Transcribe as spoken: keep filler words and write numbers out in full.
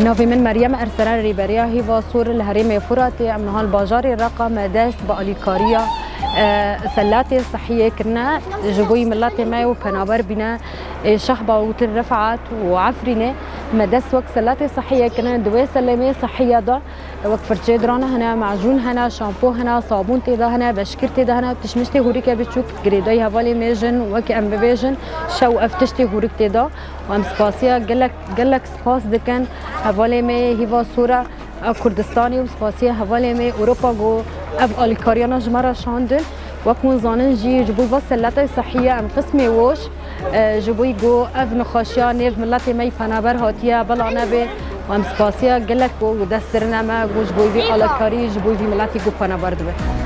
Navê min Meryem Erseren, rêberiya Hîva Sor li herêmê Furatê. Em niha li bajarê Reqa me dest bi alîkariya, e, selatê sihiyê kirine. Ji bo miletê me û penaber bîne, ê, Şehba û Til Rifat û Efrînê me dest wek selatê sihiyê kirine. Di wê selemê sihiya de wek firçê dirane hene, macûn hene, şampo hene, sabûn tê de hene, beşkir tê de hene, tişmiştê hûrike biçûk girêdayî hevalê me jin, wek em bibêjin, şew ev tiştê hûrik tê de. Û em spasiya gelek, gelek spas dikin hevalê me yê Hîva Sor a Kurdistanê û spasiya hevalê me yê Ewropa ku ev alîkariyana ji me re şandin. Wek hûn zanin jî ji bo va selatê sihiyê em qismê weş, e, ji bo ku ev nexweşiya nêv miletê me yî penaber hatiye bela nebe. Û em spasiya gelek ku dest dirine me ku ji bo vî alîkarî, ji bo vî miletî ku penaber dibe.